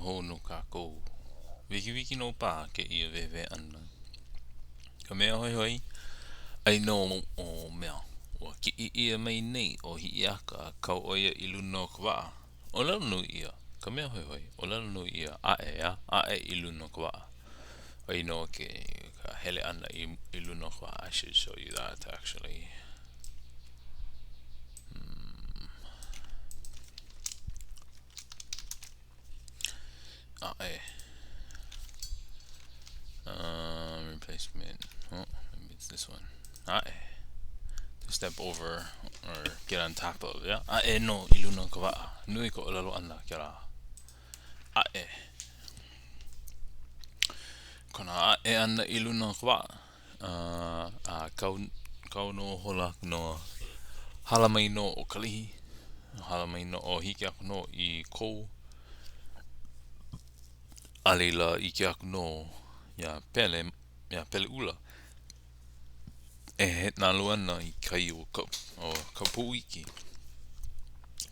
hou no kākou. Wikiwiki nō paha kēia wehewehe ʻana. Ka mea hoihoi, ʻai nō ʻo mea, ua kiʻi ʻia mai nei ʻo Hiʻiaka a kau ʻo ia i luna o ka waʻa. ʻŌlelo nui ʻia, ka mea hoihoi, ʻōlelo nui ʻia, ʻaʻe, ʻeā, ʻaʻe i luna o ka waʻa. ʻOiai nō ke ka hele ʻana i, i luna o ka waʻa. I should show you that actually. Hmm. ʻAʻe. Um, replacement. Oh, maybe it's this one. ʻAʻe. To step over or get on top of. Yeah. ʻAʻe nō i luna o ka waʻa. Nui ka ʻōlelo ʻana kēlā. ʻAʻe. Kona ʻaʻe ʻana i luna o ka waʻa. Uh, a kau, kau nō hola no hala mai nō ʻo Kalihi. Hala mai nō ʻo hiki aku nō i Kou. A laila, ʻike aku nō iā Pele, iā Peleʻula e nalu ana i kai o ka, o Kapuʻuiki.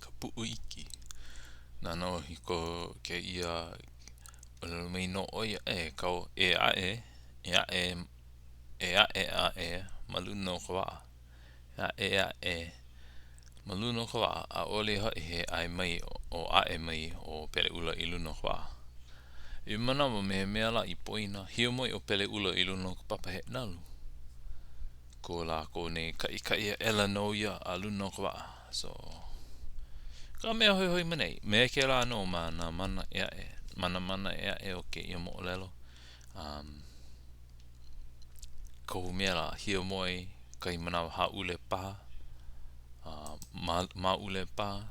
Kapuʻuiki. Nānā i ko kēia ʻōlelo mai nō ʻo ia, e kau, e aʻe, e aʻe, e aʻe aʻe ma luna o ka waʻa. E aʻe aʻe ma luna o ka waʻa, ʻaʻole hoʻi he ʻae mai o ʻaʻe mai ʻo Peleʻula i luna o ka waʻa. I manawa me he mea lā i poina, hiamoe ʻo Peleʻula i luna o ka papa heʻenalu. Ko lākou nei kaʻikaʻi aʻela nō ia a luna o ka waʻa. So, ka mea hoihoi ma nei, me kēlā nō ma nā mana ʻē aʻe, ma nā mana ʻē aʻe o kēia moʻolelo. Um, kohu mea lā, hiamoe kahi manawa hāʻule paha, uh, ma, māʻule paha,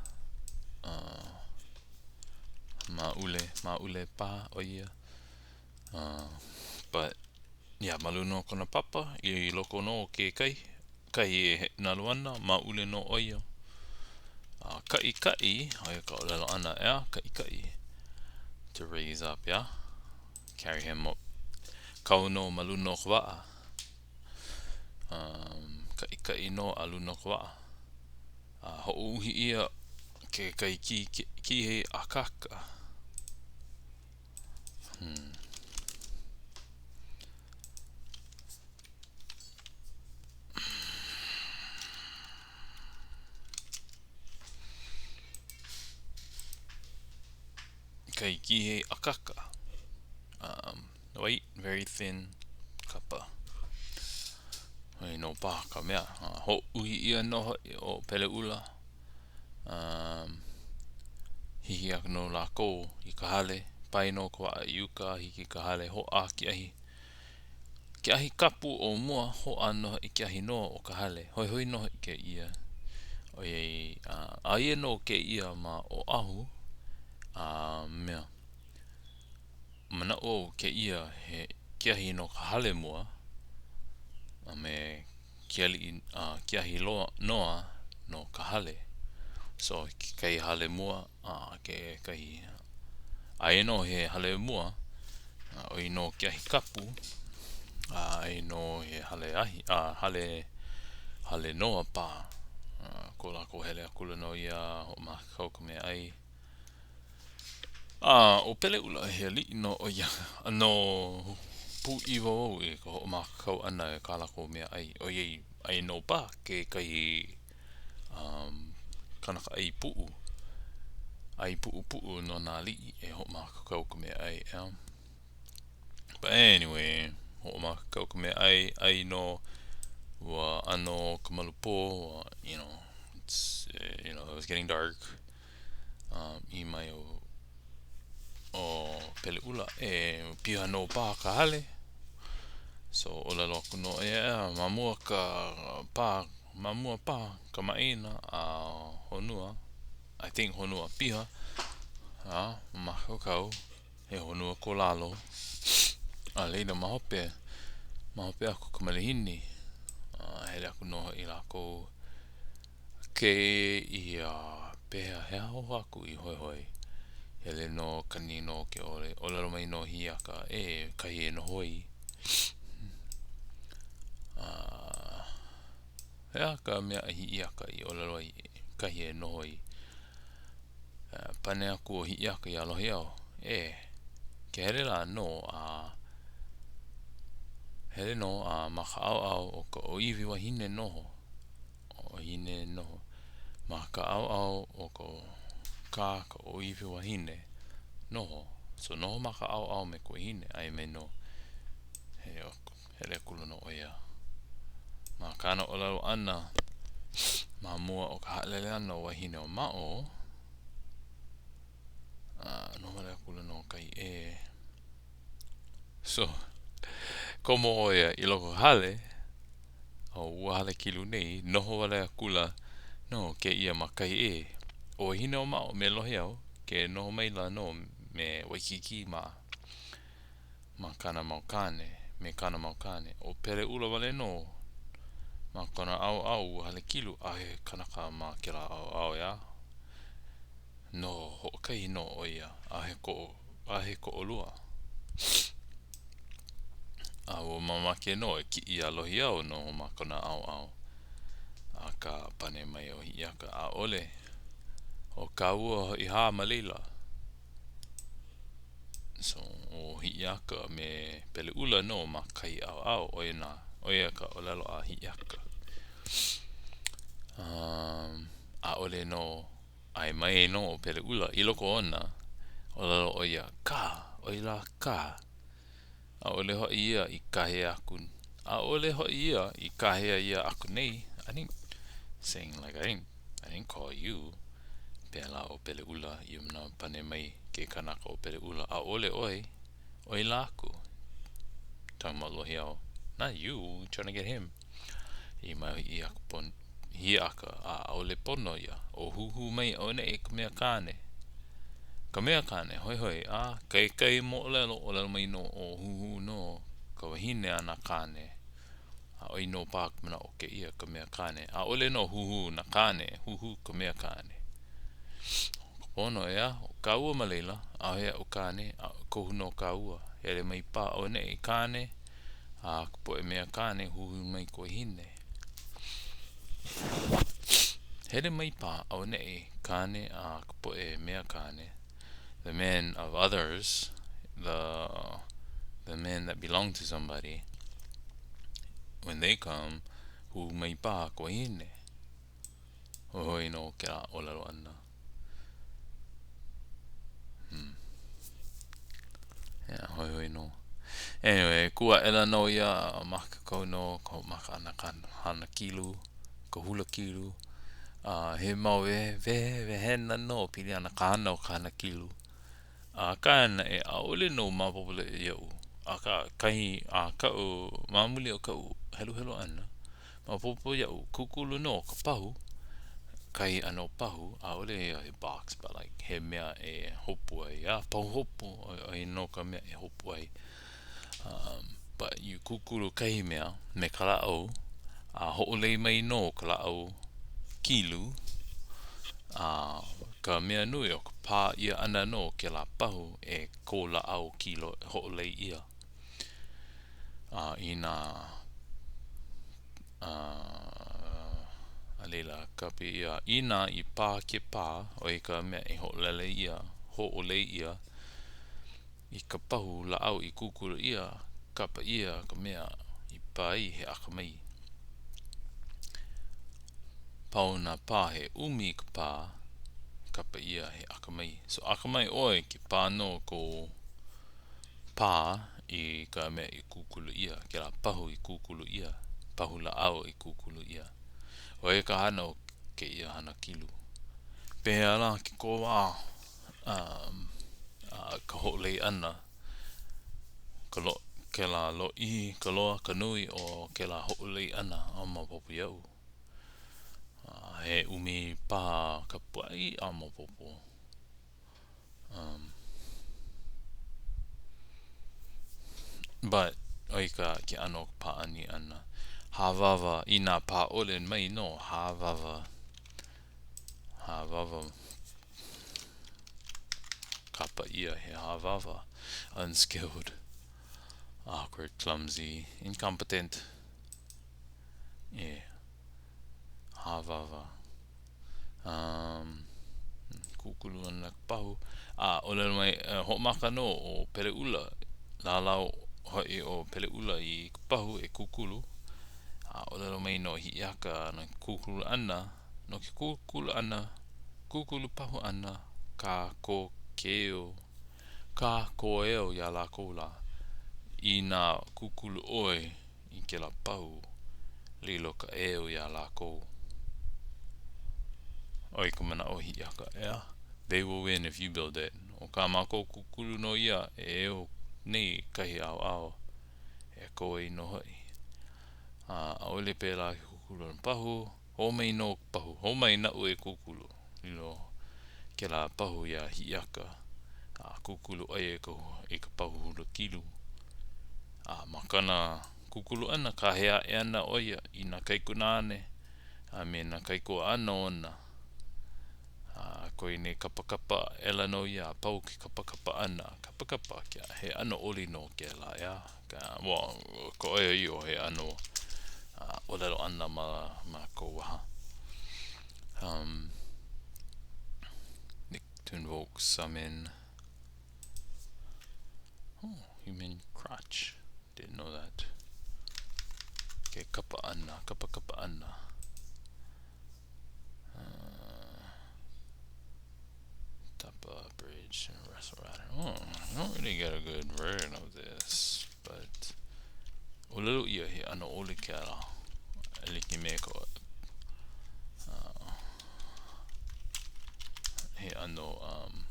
uh, māʻule, māʻule paha ʻo ia. Uh, but, yeah, ma luna o kona papa, i loko nō o ke kai, kahi e heʻenalu ana, māʻule nō ʻo ia. A kaʻikaʻi, ʻo ia ka ʻōlelo ʻana, ʻeā, kaʻikaʻi, to raise up, yeah? Carry him up. Kau nō ma luna o ka waʻa. Um, kaʻikaʻi nō a luna o ka waʻa. A hoʻouhi ʻia kekahi kī, kīhei akaka. Hmm. Kai kīhei akaka. Um, white, very thin kapa. ʻOiai nō paha ka mea. Uh, hoʻouhi ʻia nō hoʻi ʻo Peleʻula. Um, hiki aku nō lākou i ka hale, pae nō ka waʻa i uka, hiki i ka hale, hoʻā ke ahi. Ke ahi kapu o mua, hoʻā nō hoʻi ke ahi noa o ka hale. Hoihoi nō hoʻi kēia. ʻOiai, aia nō kēia ma Oʻahu, a mea, manaʻo au kēia he ke ahi no ka hale mua, a me ke aliʻi, a ke ahi loa, noa no ka hale. So, kekahi hale mua, a kekahi, aia nō he hale mua, ʻoiai nō ke ahi kapu, a aia nō he hale ahi, a hale, hale noa paha. A ko lākou hele akula nō ia a hoʻomākaukau ka meaʻai. A ʻo Peleʻula, he aliʻi nō ʻo ia, ʻano pūʻiwa wau i ka hoʻomākaukau ʻana i kā lākou meaʻai, ʻoiai aia nō paha kekahi um, kanaka ʻai puʻu, ʻai puʻupuʻu no nā aliʻi e hoʻomākaukau ka meaʻai, ʻeā. But anyway, hoʻomākaukau ka meaʻai, ʻai nō, ua ʻano ka malu pō, ua, you know, it's, you know, it was getting dark. Um, ʻī mai ʻo, ʻo Peleʻula, e piha nō paha ka hale. So, ʻōlelo aku nō, ʻeā, ma mua ka pā, Ma mua paha kamaʻāina a honua, I think honua piha, a mākaukau he honua ko lalo. A laila ma hope, ma hope aku ka malihini, a hele aku nō hoʻi lākou kēia pehea he aha hou aku i hoihoi. Hele nō kani nō ke ʻole, ʻōlelo mai nō Hiʻiaka, e kahi e noho ai. A He aha ka mea a Hiʻiaka i ʻōlelo ai kahi e noho ai? Pane aku ʻo Hiʻiaka iā Lohiau. ʻē. Ke hele lā nō a hele nō a ma ka ʻaoʻao o ka ʻōiwi wahine noho, wahine noho. Ma ka ʻaoʻao o ka kā ka ʻōiwi wahine noho. So noho ma ka ʻaoʻao me ka wahine, aia mai nō he hele akula nō ʻo ia. Ma kāna ʻōlelo ʻana ma mua o ka haʻalele ʻana o Wahineʻōmaʻo, a noho wale akula nō kahi ʻē. So, komo ʻo ia i loko o ka hale, o ua hale kilu nei, noho wale akula nō kēia ma kahi ʻē. ʻO Wahineʻōmaʻo me Lohiau, ke noho maila nō me Waikīkī mā, ma kāna mau kāne, me kāna mau kāne. ʻO Peleʻula wale nō ma kona ʻaoʻao ua hale kilu, ʻaʻohe kanaka ma kēlā ʻaoʻao, ʻeā? Noho hoʻokahi nō ʻo ia, ʻaʻohe ko, ʻaʻohe koʻolua. A ua mamake nō e kiʻi iā Lohiau noho ma kona ʻaoʻao. Akā, pane mai ʻo Hiʻiaka, ʻAʻole. ʻO kāua hoʻi hā ma laila. So, ʻo Hiʻiaka me Peleʻula nō ma kahi ʻaoʻao, ʻo ia nā, ʻo ia ka ʻōlelo a Hiʻiaka. Um, ʻaʻole nō ʻae mai nō ʻo Peleʻula i loko ona, ʻōlelo ʻo ia, Kā! ʻOe lā kā! ʻAʻole hoʻi ia i kāhea aku, ʻaʻole hoʻi ia i kāhea ʻia aku nei, I didn't, saying like I didn't, I didn't call you. Pēlā ʻo Peleʻula i manawa pane mai ke kanaka ʻo Peleʻula, ʻAʻole ʻoe, ʻoe lā aku. Talking about Lohiau, not you, trying to get him. ʻĪ mai ʻo Hiʻiaka, ʻAʻole pono ia, o huhū mai auaneʻi ka mea kāne. Ka mea kāne, hoihoi, a kekahi moʻolelo, ʻōlelo mai nō o huhū nō ka wahine a nā kāne. A ʻoi nō paha ka manaʻo o kēia, ka mea kāne. ʻAʻole nō huhū nā kāne, huhū ka mea kāne. ʻO ka pono, ʻeā, ʻo kāua ma laila, ʻaʻohe aʻu kāne, a kohu nō kāua. Hele mai paha auaneʻi kāne, a ka poʻe mea kāne, huhū mai ka wahine. Hele mai paha auaneʻi kāne a ka poʻe mea kāne, the men of others, the, the men that belong to somebody, when they come, huhū mai paha ka wahine. Hoihoi nō kēlā ʻōlelo ʻana. Hmm. Yeah, hoihoi nō. Anyway, kū aʻela nō ia a mākaukau nō ka hoʻomaka ʻana ka hana kilu, ka hula kilu. A he mau wehewehena nō pili ana ka hana o ka hana kilu. Akā naʻe, ʻaʻole nō maopopo leʻa iaʻu. Akā, kahi a kaʻu, ma muli o kaʻu heluhelu ʻana, maopopo iaʻu, kūkulu nō ka pahu, kahi ʻano pahu, ʻaʻole ia he box, but like he mea e hopu ai, a pahu hopu, ʻo ia nō ka mea e hopu ai. Um, but you kūkulu kahi mea me ka lāʻau, a hoʻolei mai nō ka lāʻau kilu, a ka mea nui ʻo ka pā ʻia ʻana nō o kēlā pahu e kou lāʻau kilo e hoʻolei ʻia. A inā a a laila kapa ʻia inā i pā ke pā, ʻo ia ka mea e hoʻolele ʻia, hoʻolei ʻia i ka pahu lāʻau i kūkulu ʻia, kapa ʻia ka mea i pā ai he akamai. Pau nā pā he ʻumi ka pā, kapa ʻia he akamai. So akamai ʻoe ke pā nō kou pā i ka mea i kūkulu ʻia, kēlā pahu i kūkulu ʻia, pahu lāʻau i kūkulu ʻia. ʻO ia ka hana o kēia hana kilu. Pehea lā ke kōwā um, a ka hoʻolei ʻana, ka lo, kēlā lōʻihi, ka loa, ka nui o kēlā hoʻolei ʻana, ʻaʻole maopopo iaʻu. A he ʻumi paha kapuaʻi, ʻaʻole maopopo. Um, but, ʻo ia ka, ke ʻano o ka pāʻani ʻana. Hāwāwā, inā pā ʻole mai nō, hāwāwā. Hāwāwā. Kapa ʻia he hāwāwā. Unskilled, awkward, clumsy, incompetent. Yeah. Hāwāwā. Um, kūkulu ana ka pahu. A ʻōlelo mai, hoʻomaka nō ʻo Peleʻula, lālau hoʻi ʻo Peleʻula i ka pahu e kūkulu. A ʻōlelo mai nō Hiʻiaka no ke kūkulu ʻana, no ke kūkulu ʻana, kūkulu pahu ʻana, kā kō keu, kā kō eo iā lākou lā. Inā kūkulu ʻoe i kēlā pahu, lilo ka eo iā lākou. ʻO i ka manaʻo o Hiʻiaka, ʻeā, they will win if you build it. ʻO kā mākou kūkulu nō ia e eo nei kahi ʻaoʻao e kō ai nō hoʻi. A ʻaʻole pēlā ke kūkulu ʻana pahu, hō mai nō ka pahu, hō mai naʻu e kūkulu. Lilo kēlā pahu iā Hiʻiaka, a kūkulu ʻo ia i ka pahu hula kilu. A ma kona kūkulu ʻana, kāhea aʻe ana ʻo ia i nā kaikunāne a me nā kaikuaʻana ona. A koe nei kapakapa aʻela nō ia a pau ke kapakapa ʻana. Kapakapa, he ʻano oli nō kēlā, ʻeā? Well, ka ʻoiaʻiʻo he ʻano ʻōlelo ʻana ma, ma kou waha. Um, to invoke, summon. Oh, human crotch. Didn't know that. Ke kapa ʻana, kapa kapa ʻana. Uh, Tapa Bridge and Russell Rider. Oh, I don't really get a good version of this, but ʻōlelo ʻia he ʻano oli kēlā e like me ka uh, he ʻano um,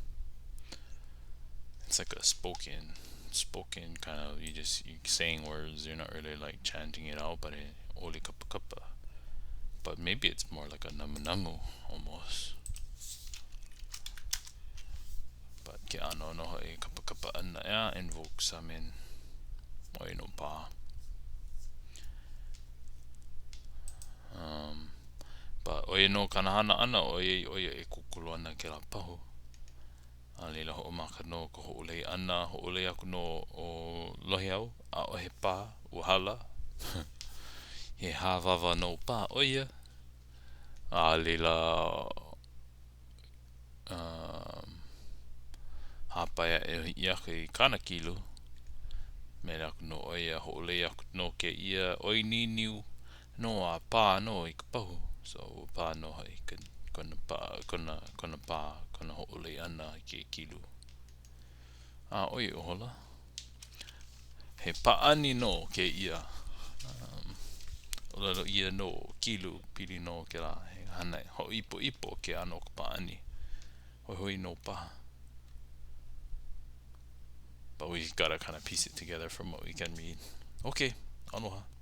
it's like a spoken spoken kind of you just you saying words you're not really like chanting it out but it oli kapa kapa but maybe it's more like a namunamu almost but ke ʻano nō hoʻi kapa kapa ʻana ʻeā invoke summon ʻoi nō paha um, but ʻo ia nō kāna hana ʻana ʻoiai ʻo ia e kūkulu ana kēlā pahu. A laila hoʻomaka nō ka hoʻolei ʻana, hoʻolei aku nō ʻo Lohiau, ʻaʻohe pā, ua hala. He hāwāwā nō paha ʻo ia. A laila, um, hāpai aʻe ʻo Hiʻiaka i kāna kilu. Mele aku nō ʻo ia, hoʻolei aku nō kēia ʻoi niniu nō a pā nō i ka pahu. So, ua pā nō hoʻi kona pā, kona, kona pā, kona hoʻolei ʻana i ke kilu. A ʻo ia ihola. He pāʻani nō kēia. Um, ʻōlelo ʻia nō kilu pili nō kēlā. He hana hoʻoipoʻipo ke ʻano o ka pāʻani. Hoihoi nō paha. But we gotta kind of piece it together from what we can read. Okay, aloha.